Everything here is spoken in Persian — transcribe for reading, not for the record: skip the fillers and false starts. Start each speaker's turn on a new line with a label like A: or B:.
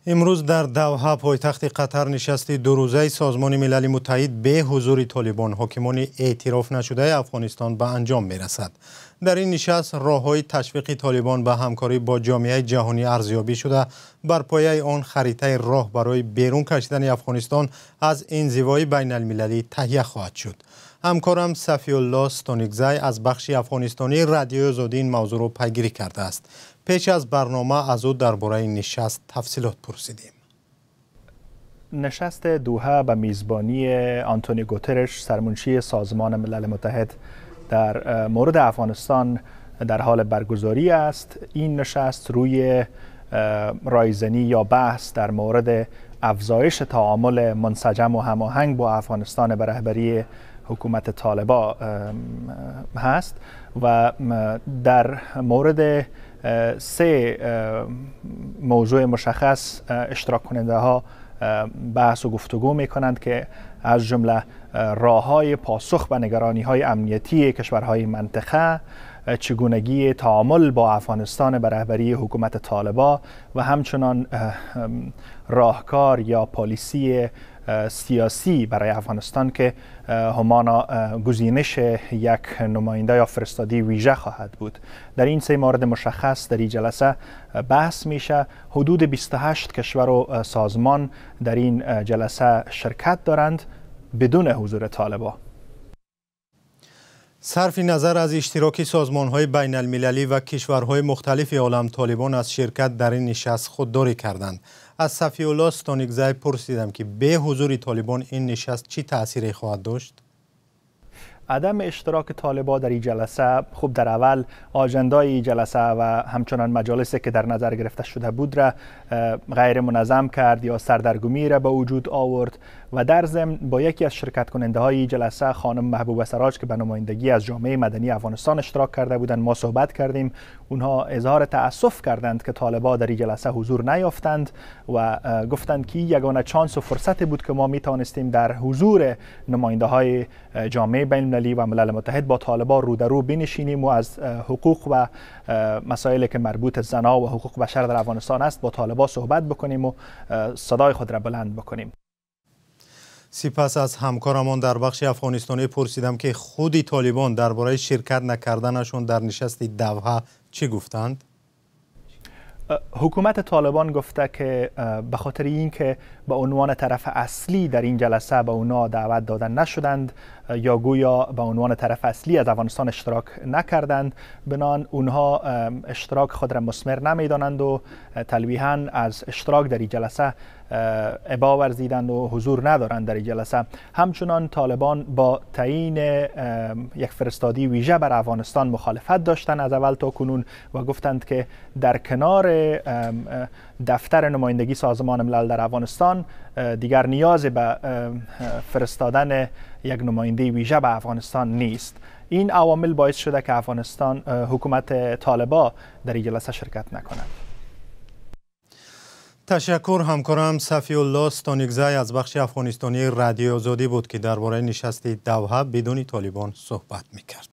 A: Имрӯз дар Доҳа, пойтахти Қатар, нишасти дурӯзаи Созмони Милали Муттаҳид бе ҳузури Толибон, ҳокимони эътироф нашудаи Афғонистон, ба анҷом мерасад. Дар ин нишаст роҳҳои ташвиқи Толибон ба ҳамкорӣ бо ҷомеаи ҷаҳонӣ арзёбӣ шуда, бар пояи он харитаи роҳ барои берун кашидани Афғонистон аз инзивои байналмилалӣ таҳия хоҳад шуд. Ҳамкорам Сафиулло Стоникзай аз бахши афғонистонии Радиои Озодӣ ин мавзӯъро пайгирӣ кардааст. Пеш аз барнома аз ӯ дар бораи нишаст тафсилот пурсидем.
B: نشست دوحه به میزبانی آنتونی گوترش، سرمنشی سازمان ملل متحد، در مورد افغانستان در حال برگزاری است. این نشست روی رایزنی یا بحث در مورد افزایش تعامل منسجم و هماهنگ با افغانستان به رهبری حکومت طالبا هست و در مورد سه موضوع مشخص اشتراک کننده ها بحث و گفتگو می کنند که از جمله راه های پاسخ به نگرانی های امنیتی کشورهای منطقه، چگونگی تعامل با افغانستان به رهبری حکومت طالبا و همچنان راهکار یا پالیسی سیاسی برای افغانستان که همانا گزینش یک نماینده یا فرستاده ویژه خواهد بود. در این سه مورد مشخص در این جلسه بحث میشه. حدود 28 کشور و سازمان در این جلسه شرکت دارند بدون حضور طالبا.
A: صرف نظر از اشتراک سازمان‌های بین‌المللی و کشورهای مختلف عالم، طالبان از شرکت در این نشست خودداری کردند. از صفی‌الله ستانکزی پرسیدم که به حضور طالبان این نشست چی تأثیری خواهد داشت؟
B: عدم اشتراک طالبا در این جلسه، خوب، در اول آجندای جلسه و همچنان مجالسی که در نظر گرفته شده بود را غیر منظم کرد یا سردرگمی را به وجود آورد و در ضمن با یکی از شرکت کننده های جلسه، خانم محبوبه سراج که به نمایندگی از جامعه مدنی افغانستان اشتراک کرده بودند، ما صحبت کردیم. اونها اظهار تأسف کردند که طالبا در این جلسه حضور نیافتند و گفتند که یگانه چانس و فرصت بود که ما می توانستیم در حضور نماینده های جامعه بین المللی و ملل متحد با طالبان رو در رو بنشینیم و از حقوق و مسائلی که مربوط زنها و حقوق بشر در افغانستان است با طالبان صحبت بکنیم و صدای خود را بلند بکنیم.
A: سپس از همکارمان در بخش افغانستانی پرسیدم که خودی طالبان درباره شرکت نکردنشون در نشست دوحه چی گفتند؟
B: حکومت طالبان گفته که به خاطر اینکه به عنوان طرف اصلی در این جلسه به اونا دعوت دادن نشدند یا گویا به عنوان طرف اصلی از افغانستان اشتراک نکردند، بنان اونها اشتراک خود را مثمر نمیدانند و تلویحا از اشتراک در این جلسه ابا ورزیدند و حضور ندارند در این جلسه. همچنان طالبان با تعیین یک فرستادی ویژه بر افغانستان مخالفت داشتند از اول تا کنون و گفتند که در کنار دفتر نمایندگی سازمان ملل در افغانستان دیگر نیاز به فرستادن یک نماینده ویژه به افغانستان نیست. این عوامل باعث شده که افغانستان، حکومت طالبا در این جلسه شرکت نکند.
A: تشکر. همکارم صفی‌الله ستانکزی از بخش افغانستانی رادیو آزادی بود که درباره نشست دوحه بدون طالبان صحبت میکرد.